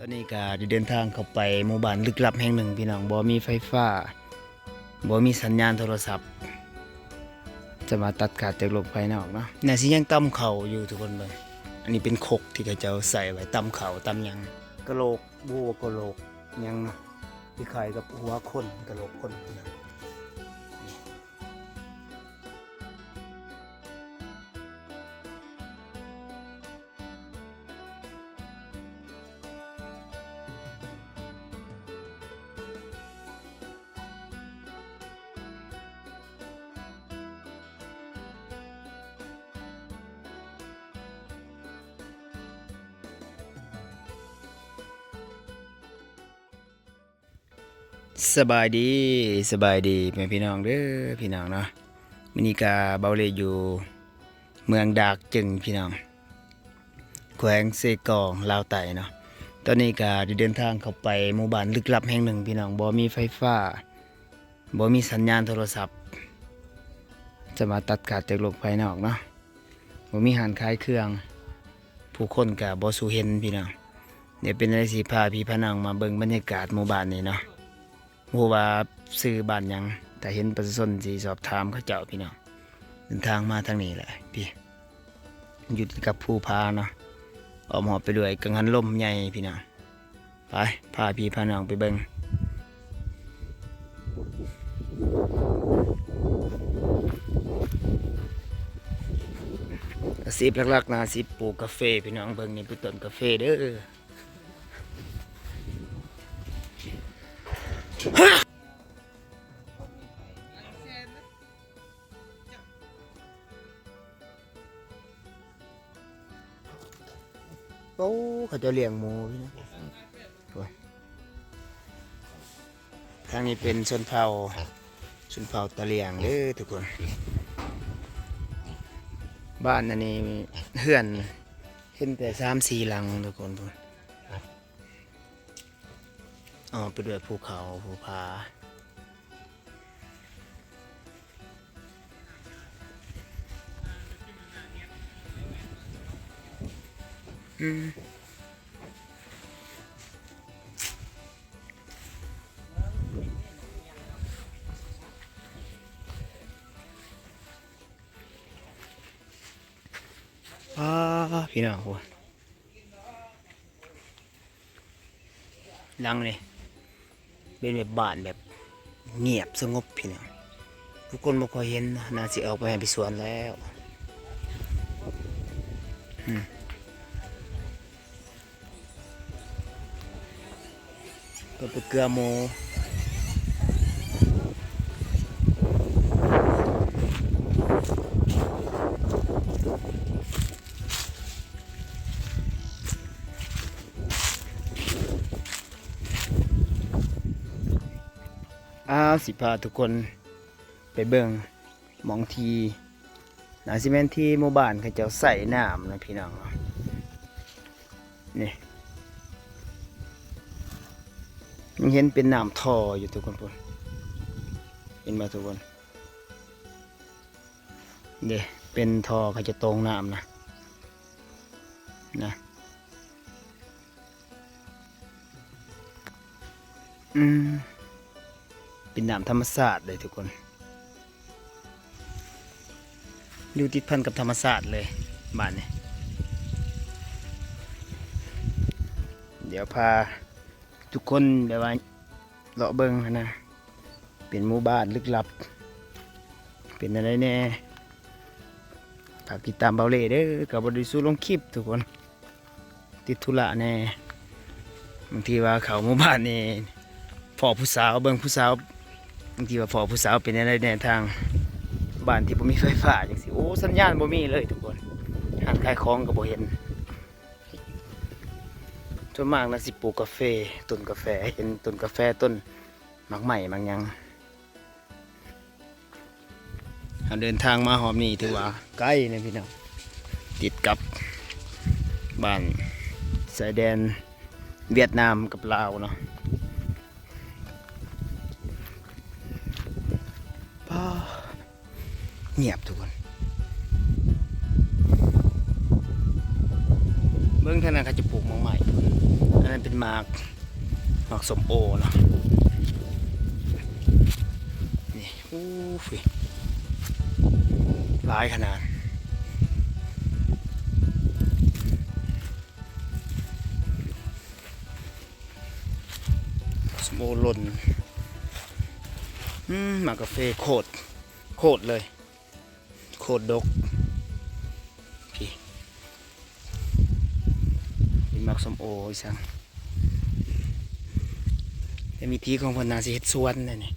ຕອນນີ້ກໍໄດ້ເດີນທາງເຂົ້າໄປໝູ່ບ້ານລຶກລັບແຫ່ງໜຶ່ງ ພີ່ນ້ອງ, ບໍ່ມີໄຟຟ້າ ບໍ່ມີສັນຍານໂທລະສັບ, ຈະມາຕັດຂາດຈາກໂລກພາຍນອກເນາະ. ໜ້າຊິຍັງຕຳເຂົ້າຢູ່ ທຸກຄົນເບິ່ງ. ອັນນີ້ເປັນຄົກທີ່ເຂົາເຈົ້າໃສ່ໄວ້ຕຳເຂົ້າຕຳຫຍັງ. ກະໂຫຼກ ບໍ່ຮູ້ວ່າກະໂຫຼກຫຍັງເນາະ, ຄ້າຍໆກັບຫົວຄົນ, ກະໂຫຼກຄົນ. ສະບາຍດີ, ສະບາຍດີແມ່ພີ່ນ້ອງເດີ ພີ່ນ້ອງເນາະ. ມື້ນີ້ກະເບົາເລຢູ່ເມືອງດາກຈຶງ ພີ່ນ້ອງ, ແຂວງເຊກອງ ລາວໃຕ້ເນາະ. ຕອນນີ້ກະໄດ້ເດີນທາງເຂົ້າໄປໝູ່ບ້ານລຶກລັບແຫ່ງໜຶ່ງ ພີ່ນ້ອງ, ບໍ່ມີໄຟຟ້າ ບໍ່ມີສັນຍານໂທລະສັບ, ຈະມາຕັດຂາດຈາກໂລກພາຍນອກເນາະ. ບໍ່ມີຮ້ານຂາຍເຄື່ອງ, ຜູ້ຄົນກະບໍ່ສູ່ເຫັນ ພີ່ນ້ອງ. ດຽວເປັນຈັ່ງໃດຊິພາພີ່ພານ້ອງມາເບິ່ງບັນຍາກາດໝູ່ບ້ານນີ້ເນາະ. ບໍ່ຮູ້ວ່າຊື່ບ້ານຫຍັງ, ຖ້າເຫັນປະຊາຊົນຊິສອບຖາມເຂົາເຈົ້າ ພີ່ນ້ອງ. ເດີນທາງມາທາງນີ້ແຫຼະ ພີ່, ຢູ່ຕິດກັບພູຜາເນາະ, ອ້ອມຮອບໄປດ້ວຍກັງຫັນລົມໃຫຍ່ ພີ່ນ້ອງ. ໄປ ພາພີ່ພານ້ອງໄປເບິ່ງ. ອາຊີບຫຼັກໆນະ ອາຊີບປູກກາເຟ ພີ່ນ້ອງ. ເບິ່ງນີ້ເປັນຕົ້ນກາເຟເດີ. ໂອ້ ເຂົາເຈົ້າລ້ຽງໝູຢູ່ນະ. ໂອ້ຍ ທາງນີ້ເປັນຊົນເຜົ່າ ຊົນເຜົ່າຕາຫຼຽງເດີທຸກຄົນ. ບ້ານອັນນີ້ເຮືອນເຫັນແຕ່ສາມສີ່ຫຼັງທຸກຄົນ. ອໍ ໄປດ້ວຍພູເຂົາພູຜາ. ອືມ ອ້າ ພີ່ນ້ອງ ໂອ້ຍ. ຫຼັງນີ້ເປັນແບບບ້ານແບບງຽບສະຫງົບ ພີ່ນ້ອງ, ຜູ້ຄົນບໍ່ຄ່ອຍເຫັນນະ. ໜ້າຊິອອກໄປໃຫ້ໄປສວນແລ້ວ. ອືມ ເພິ່ນໄປເກືອໝູ. ອ້າວ ຊິພາທຸກຄົນໄປເບິ່ງ ໝ່ອງທີ່ ໜ້າຊິແມ່ນທີ່ໝູ່ບ້ານເຂົາເຈົ້າໃຊ້ນ້ຳນະພີ່ນ້ອງ. ນີ້ ຍັງເຫັນເປັນນ້ຳທໍ່ຢູ່ທຸກຄົນພຸ້ນ. ເຫັນບໍ່ທຸກຄົນ? ເດ້ ເປັນທໍ່ເຂົາເຈົ້າໂຕ່ງນ້ຳນະ ນະ. ອືມ ເປັນນ້ຳທຳມະຊາດເລີຍທຸກຄົນ, ຢູ່ຕິດພັນກັບທຳມະຊາດເລີຍບ້ານນີ້. ດຽວພາທຸກຄົນແບບວ່າ ເລາະເບິ່ງຫັ້ນນະ, ເປັນໝູ່ບ້ານລຶກລັບ ເປັນແນວໃດແດ່. ຝາກຕິດຕາມເບົາເລ່ເດີ, ກໍບໍ່ໄດ້ສູ້ລົງຄລິບທຸກຄົນ, ຕິດທຸລະແດ່. ບາງທີວ່າເຂົ້າໝູ່ບ້ານນີ້ພໍ້ຜູ້ສາວ, ເບິ່ງຜູ້ສາວ, ບາງທີວ່າພໍ້ຜູ້ສາວເປັນແນວໃດແດ່, ທາງບ້ານທີ່ບໍ່ມີໄຟຟ້າຈັ່ງຊີ້. ໂອ້ ສັນຍານບໍ່ມີເລີຍທຸກຄົນ, ຮ້ານຂາຍຂອງກໍບໍ່ເຫັນ. ສ່ວນມາກນະຊິປູກກາເຟ, ຕົ້ນກາແຟ, ເຫັນຕົ້ນກາແຟ, ຕົ້ນໝາກໄມ້ໝາກຫຍັງ. ເຮົາເດີນທາງມາຮອບນີ້ຖືວ່າໄກນະພີ່ນ້ອງ, ຕິດກັບບ້ານຊາຍແດນຫວຽດນາມກັບລາວເນາະ. ປ້າ ງຽບທຸກຄົນ. ເບິ່ງທາງນັ້ນເຂົາຈະປູກໝາກໄມ້ພຸ້ນ, ອັນນັ້ນເປັນໝາກ ໝາກສົ້ມໂອເນາະ ນີ້ ໂອ້ຍ ຫຼາຍຂະໜາດ ໝາກສົ້ມໂອຫຼົ່ນ ອືມ ໝາກກາເຟໂຄດ ໂຄດເລີຍ ໂຄດດົກ ພີ້ ເປັນໝາກສົ້ມໂອອີ່ສັງ ແຕ່ວິທີຂອງເພິ່ນໜ້າຊິເຮັດສວນແຫຼະນີ້.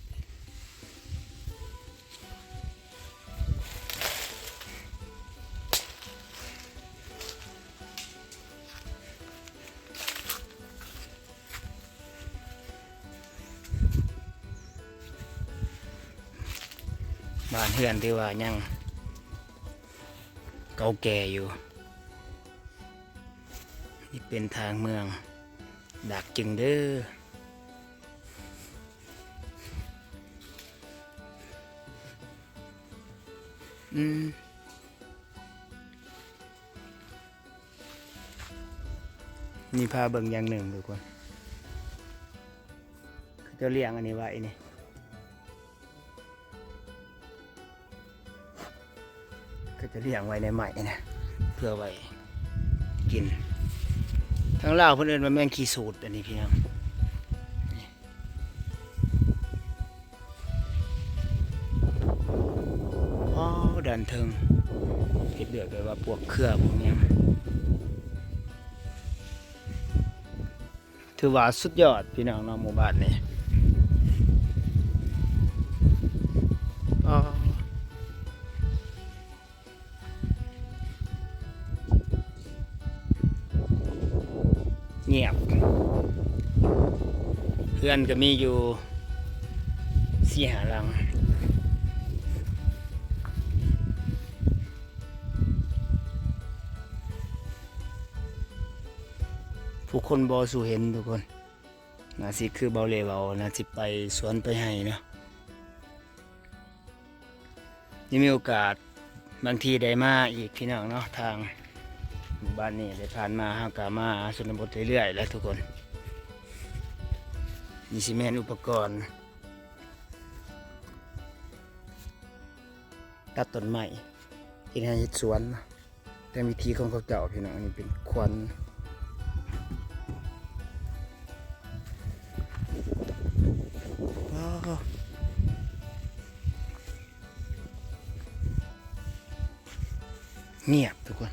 ບ້ານເຮືອນຖືວ່າຍັງເກົ່າແກ່ຢູ່. ນີ້ເປັນທາງເມືອງດາກຈຶງເດີ. ອືມ ນີ້ພາເບິ່ງຢ່າງໜຶ່ງທຸກຄົນ ເຂົາເຈົ້າລ້ຽງອັນນີ້ໄວ້ນີ້ ເຂົາເຈົ້າລ້ຽງໄວ້ໃນໄມ້ນະ ເພື່ອໄວ້ກິນ. ທາງລາວເພິ່ນເອີ້ນວ່າແມງຂີ້ສູດ ອັນນີ້ພີ່ນ້ອງ. ອໍ ດ້ານເທິງ ເຮັດວຽກແບບວ່າພວກເຄືອພວກຫຍັງ ຖືວ່າສຸດຍອດພີ່ນ້ອງເນາະ ໝູ່ບ້ານນີ້. ອໍ ງຽບ ເຮືອນກໍມີຢູ່ສີ່ຫ້າຫຼັງ ຜູ້ຄົນບໍ່ສູ່ເຫັນທຸກຄົນ. ໜ້າຊິຄືເບົາເລເວົ້າ ໜ້າຊິໄປສວນໄປໄຮ່ເນາະ. ຍັງມີໂອກາດບາງທີໄດ້ມາອີກພີ່ນ້ອງເນາະ ທາງໝູ່ບ້ານນີ້ໄດ້ຜ່ານມາ ເຮົາກໍມາຊົນນະບົດເລື້ອຍໆແຫຼະທຸກຄົນ. ນີ້ຊິແມ່ນອຸປະກອນຕັດຕົ້ນໄມ້ ເຮັດໄຮ່ເຮັດສວນເນາະ. ແຕ່ວິທີຂອງເຂົາເຈົ້າພີ່ນ້ອງ ອັນນີ້ເປັນຂວັນ ວ້າວ ງຽບທຸກຄົນ.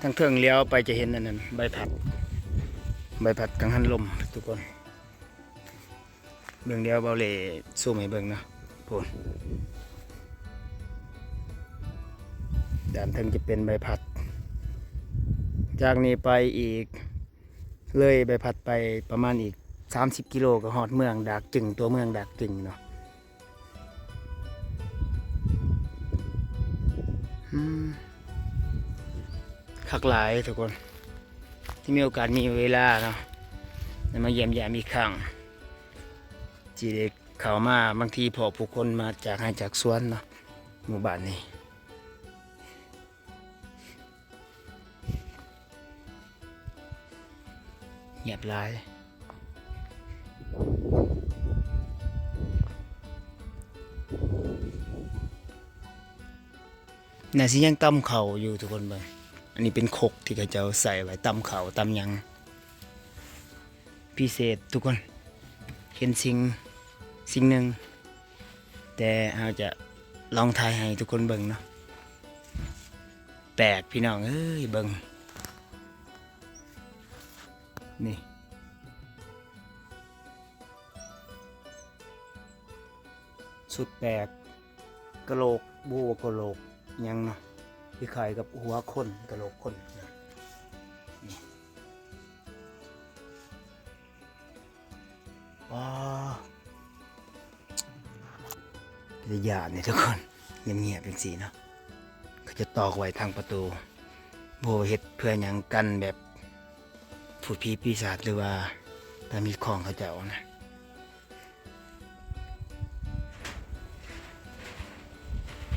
ທາງເທິງຫຼຽວໄປຈະເຫັນອັນນັ້ນ ໃບພັດ ໃບພັດກັງຫັນລົມທຸກຄົນ. ເບິ່ງ ດຽວເບົາເລຊູມໃຫ້ເບິ່ງເນາະ ພຸ້ນ ດ້ານເທິງຈະເປັນໃບພັດ. ຈາກນີ້ໄປອີກ ເລີຍໃບພັດໄປປະມານອີກສາມສິບກິໂລ ກໍຮອດເມືອງດາກຈຶງ ຕົວເມືອງດາກຈຶງເນາະ. ອືມ ຄັກຫຼາຍທຸກຄົນ ທີ່ມີໂອກາດມີເວລາເນາະ ໄດ້ມາຢ້ຽມຢາມອີກຄັ້ງ ທີ່ໄດ້ເຂົ້າມາ ບາງທີພໍ້ຜູ້ຄົນມາຈາກໄຮ່ຈາກສວນເນາະ ໝູ່ບ້ານນີ້. ງຽບຫຼາຍ ໜ້າຊິຍັງຕຳເຂົ້າຢູ່ທຸກຄົນເບິ່ງ. ອັນນີ້ເປັນຄົກທີ່ເຂົາເຈົ້າໃສ່ໄວ້ຕຳເຂົ້າຕຳຫຍັງ. ພິເສດທຸກຄົນ ເຫັນສິ່ງ ສິ່ງໜຶ່ງ ແຕ່ເຮົາຈະລອງຖ່າຍໃຫ້ທຸກຄົນເບິ່ງເນາະ. ແປກພີ່ນ້ອງເອີຍ ເບິ່ງ ນີ້ ສຸດແປກ ກະໂຫຼກ ບໍ່ຮູ້ວ່າກະໂຫຼກຫຍັງເນາະ ຄ້າຍໆກັບຫົວຄົນ ກະໂຫຼກຄົນ ນີ້ ວ້າວ ເປັນຕາຢ້ານນີ້ທຸກຄົນ ງຽບໆ ຈັ່ງຊີ້ເນາະ. ເຂົາຈະຕອກໄວ້ທາງປະຕູ ບໍ່ຮູ້ເຮັດເພື່ອຫຍັງ ກັນແບບ ພູດຜີປີສາດ ຫຼືວ່າຕາມີຂອງເຂົາເຈົ້ານະ.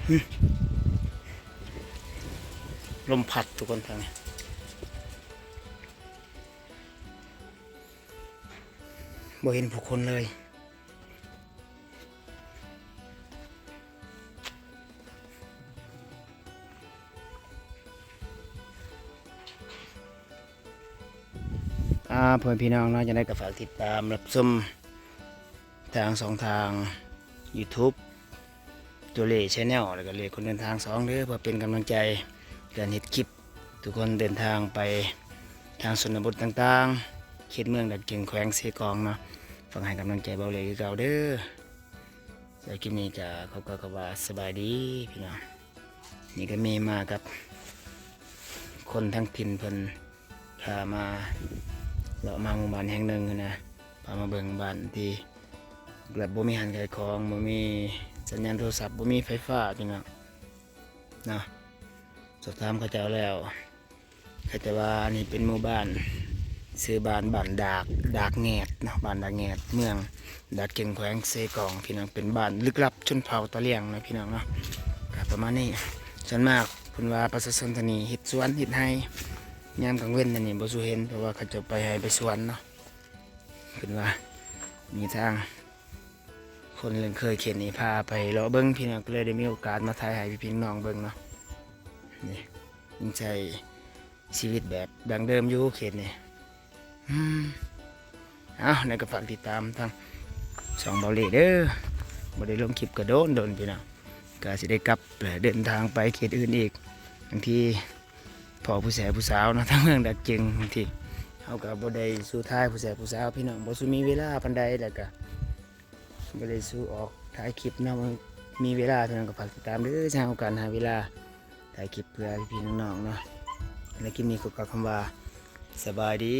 ຫຶ ເ ລົມພັດທຸກຄົນທາງນີ້ ບໍ່ເຫັນຜູ້ຄົນເລີຍ. ອ່າ ພໍ່ແມ່ພີ່ນ້ອງເນາະ ຈັ່ງໃດກໍຝາກຕິດຕາມຮັບຊົມທາງຊ່ອງທາງ YouTube ຕົວເລ Channel ແລ້ວກໍເລຄົນເດີນທາງສອງເດີ ເພື່ອເປັນກຳລັງໃຈການເຮັດຄລິບ. ທຸກຄົນເດີນທາງໄປທາງຊົນນະບົດຕ່າງໆ ເຂດເມືອງດາກຈຶງ ແຂວງເຊກອງເນາະ ຝາກໃຫ້ກຳລັງໃຈເບົາເລຄືເກົ່າເດີ. ສຳລັບຄລິບນີ້ກໍຂໍກ່າວຄຳວ່າສະບາຍດີພີ່ນ້ອງ. ນີ້ກໍມີມາກັບຄົນທ້ອງຖິ່ນ ເພິ່ນພາມາເລາະມາໝູ່ບ້ານແຫ່ງໜຶ່ງນະ ພາມາເບິ່ງບ້ານທີ່ແບບບໍ່ມີຮ້ານຂາຍຂອງ ບໍ່ມີສັນຍານໂທລະສັບ ບໍ່ມີໄຟຟ້າພີ່ນ້ອງເນາະ. ສອບຖາມເຂົາເຈົ້າແລ້ວ ເຂົາເຈົ້າວ່າອັນນີ້ເປັນໝູ່ບ້ານ ຊື່ບ້ານ ບ້ານດາກ ດາກແງດເນາະ ບ້ານດາກແງດ ເມືອງດາກຈຶງ ແຂວງເຊກອງ ພີ່ນ້ອງ. ເປັນບ້ານລຶກລັບຊົນເຜົ່າຕາຫຼຽງນະພີ່ນ້ອງເນາະ. ກໍປະມານນີ້ ສ່ວນມາກເພິ່ນວ່າປະຊາຊົນທາງນີ້ເຮັດສວນເຮັດໄຮ່ ຍາມກາງເວັນນັ້ນນີ້ບໍ່ສູ່ເຫັນ ເພາະວ່າເຂົາເຈົ້າໄປໄຮ່ໄປສວນເນາະ. ເພິ່ນວ່າມີທາງ ຄົນເລີນເຄີຍເຂດນີ້ພາໄປເລາະເບິ່ງ ພີ່ນ້ອງ ກໍເລີຍໄດ້ມີໂອກາດມາຖ່າຍໃຫ້ພີ່ໆນ້ອງໆເບິ່ງເນາະ. ນີ້ຍັງໃຊ້ຊີວິດແບບດັ້ງເດີມຢູ່ເຂດນີ້. ອືມ ເອົາ ແລ້ວກໍຝາກຕິດຕາມທາງຊ່ອງເບົາເລເດີ ບໍ່ໄດ້ລົງຄລິບກໍໂດນໆ ພີ່ນ້ອງ. ກໍຊິໄດ້ກັບ ແລະ ເດີນທາງໄປເຂດອື່ນອີກ ບາງທີພໍ້ຜູ້ແຊຜູ້ສາວເນາະ ທາງເມືອງດາກຈຶງ ບາງທີເຮົາກໍບໍ່ໄດ້ສູ່ຖ່າຍຜູ້ແຊຜູ້ສາວ ພີ່ນ້ອງ ບໍ່ສູ່ມີເວລາປານໃດ ແລ້ວກໍບໍ່ໄດ້ສູ່ອອກຖ່າຍຄລິບເນາະ. ມີເວລາເທົ່ານັ້ນກໍຝາກຕິດຕາມເດີ ຊິຫາໂອກາດຫາເວລາຖ່າຍຄລິບເພື່ອພີ່ໆນ້ອງໆເນາະ. ແລະ ຄລິບນີ້ຂໍກ່າວຄຳວ່າສະບາຍດີ.